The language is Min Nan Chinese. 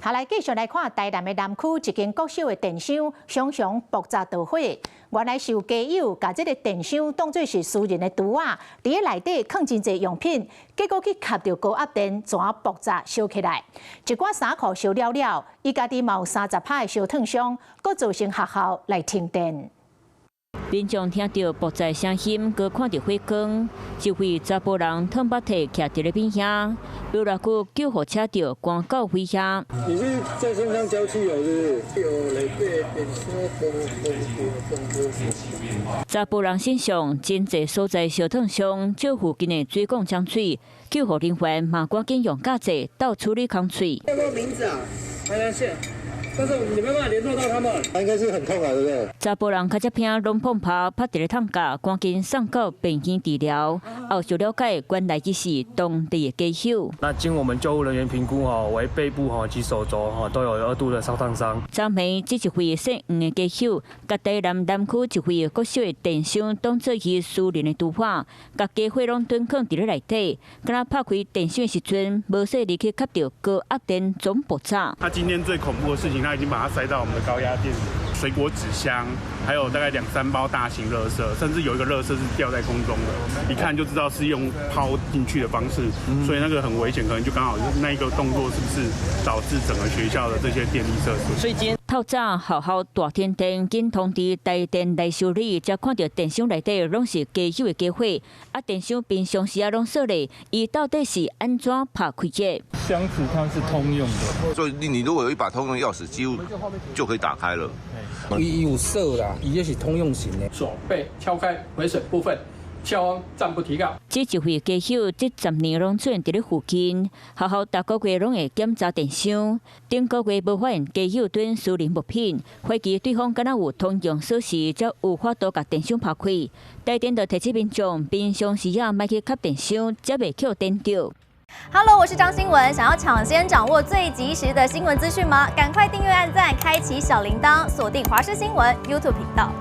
好，來繼續來看台南的南區一間國小的電箱，常常爆炸著火。原來是有家友共這个電箱當做是私人的櫥仔，佇咧內底囥真濟用品，結果去磕著高壓電，怎爆炸燒起來。一寡衫褲燒了了，伊家己嘛有30拍的燒燙傷，閣造成學校來停電。民眾聽著爆炸聲音，閣看著火光，一位查埔人褪腹體徛佇咧邊遐，無偌久救護車就趕到位遐。你是在身上澆汽油是不是？有內底電箱查埔人身上真濟所在燒燙傷，照附近的水管搶水，救護人員嘛趕緊用膠劑鬥處理空喙。有沒有名字啊？台南縣。但是你沒辦法聯絡到他們。應該是很痛啊，對不對？查埔人跤跡鼻攏碰拍，拍佇咧痛甲，趕緊送到病院治療。後續了解，原來伊是當地的家友。那經我們救護人員評估，哈，為背部哈及手肘哈都有二度的燒燙傷。昨暝這一位姓黃的家友，共台南南區一位國小的電箱當做伊私人的櫥仔，共家伙攏囤囥佇咧內底，敢若拍開電箱的時陣，無細膩去磕著高壓電總爆炸。他今天最恐怖的事情，他已經把它塞到我們的高壓電、水果紙箱，還有大概兩三包大型垃圾，甚至有一個垃圾是吊在空中的，一看就知道是用拋進去的方式，所以那個很危險，可能就剛好那一個動作是不是導致整個學校的這些電力設施？所以今天透早學校大停電，緊通知台電來修理，才看著電箱內底攏是家友的家伙，啊，電箱平常時啊攏鎖咧，伊到底是按怎拍開的？箱子它是通用的，所以你如果有一把通用鑰匙，幾乎就可以打開了。伊有鎖啦，伊這是通用型的。鎖被敲開毀損部分，校方暫不提告。這一位家友這10年攏出現佇咧附近，學校逐個月攏會檢查電箱，頂個月無發現家友囤私人物品，懷疑對方敢若有通用鎖匙，才有法度共電箱拍開。台電就提醒民眾，平常時啊，莫去磕電箱，才袂予電著。 Hello，我是張新文。想要搶先掌握最及時的新聞資訊嗎？趕快訂閱、按讚、開啟小鈴鐺，鎖定華視新聞 YouTube 頻道。